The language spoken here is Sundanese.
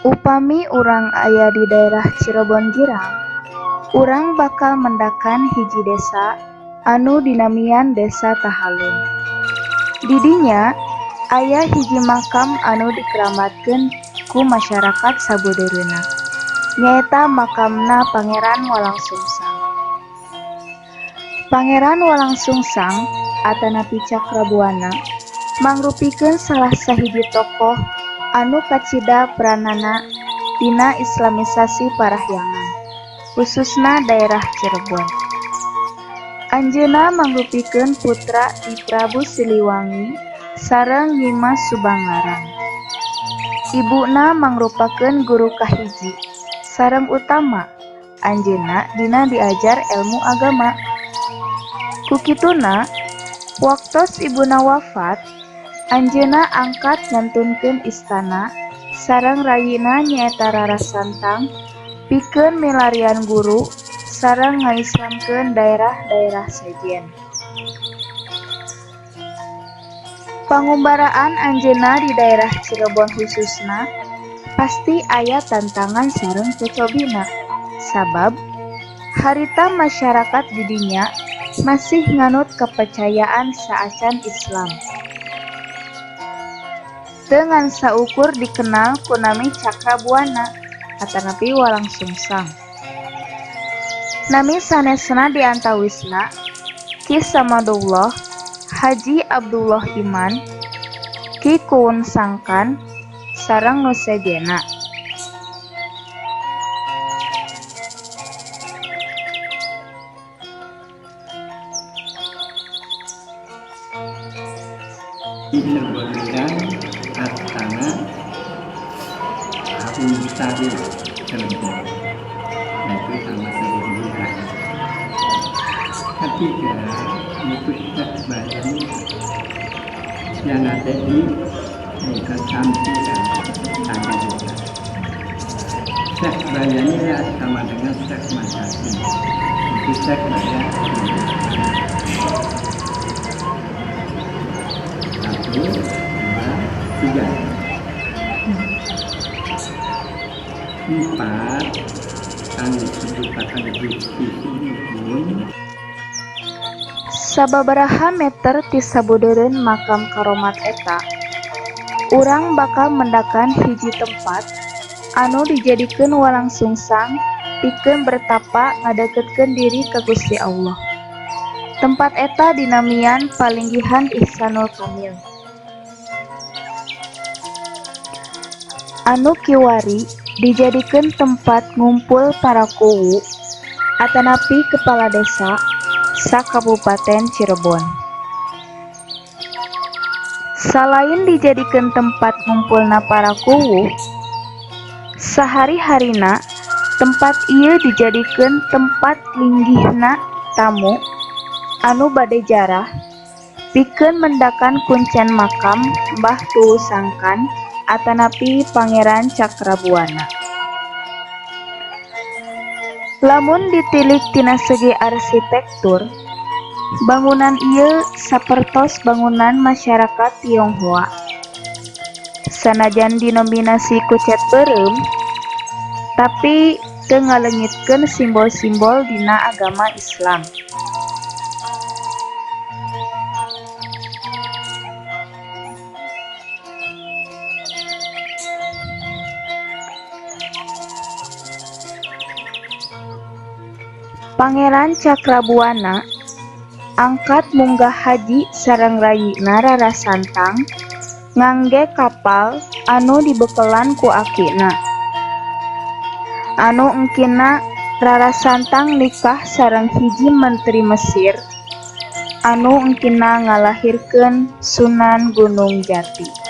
Upami urang aya di daerah Cirebon Girang, urang bakal mendakan hiji desa anu dinamian Desa Tahalun. Di dinya aya hiji makam anu dikeramatkeun ku masyarakat sabudeureunna, nyaeta makamna Pangeran Walangsungsang. Pangeran Walangsungsang atanapi Cakrabuana mangrupikeun salah sahiji tokoh anu kacida peranana dina islamisasi Parahyangan, khususna daerah Cirebon. Anjeunna mangrupikeun putra ti Prabu Siliwangi sareng Nyimas Subanglarang. Ibuna mangrupakeun guru kahiji sareng utama anjeunna dina diajar elmu agama. Ku kituna, waktos ibuna wafat, anjeunna angkat ngantunkeun istana sareng rayina nyaeta Rara Santang pikeun milarian guru sareng ngaislamkeun daerah-daerah sejen. Pangumbaraan anjeunna di daerah Cirebon khususna pasti aya tantangan sareng cocobina, sabab harita masyarakat di dinya masih nganut kepercayaan saacan Islam. Teu ngan saukur dikenal ku nami Cakrabuana atanapi Walangsungsang. Nami sanesna di antawisna Ki Samadullah, Haji Abdullah Iman, Ki Kuwun Sangkan, sareng nu sejenna. Di Cirebon Girang Astana Arumsari Cirebon. Nah, itu sama Cirebon Girang. Ketiga itu Syekh Bayani yang ada di Desa Sampiran ada juga. Syekh Bayani ya sama dengan Syekh Majasi. Itu Syekh Bayani. 1, 2, 3, 4 yang disebutkan di sini pun. Sababaraha meter ti sabudeureun makam karomat eta, urang bakal mendakan hiji tempat anu dijadikeun Walangsungsang pikeun bertapa ngadeukeutkeun diri ka Gusti Allah. Tempat eta dinamian Palinggihan Ihsanul Kamil. Anu kiwari dijadikeun tempat ngumpul para kuwu atanapi kepala desa sa-Kabupaten Cirebon. Salain dijadikeun tempat ngumpulna para kuwu, sahari-harina tempat ieu dijadikeun tempat linggihna tamu anu bade jarah pikeun mendakan kuncen makam Mbah Tuwu Sangkan atanapi Pangeran Cakrabuana. Lamun ditilik tina segi arsitektur, bangunan ieu sapertos bangunan masyarakat Tionghoa. Sanajan dinominasi ku cet beureum, tapi teu ngaleungitkeun simbol-simbol dina agama Islam. Pangeran Cakrabuana angkat munggah haji sareng rayina Rara Santang ngangge kapal anu dibekelan ku akina. Anu engkina Rara Santang nikah sareng hiji menteri Mesir anu engkina ngalahirkeun Sunan Gunung Jati.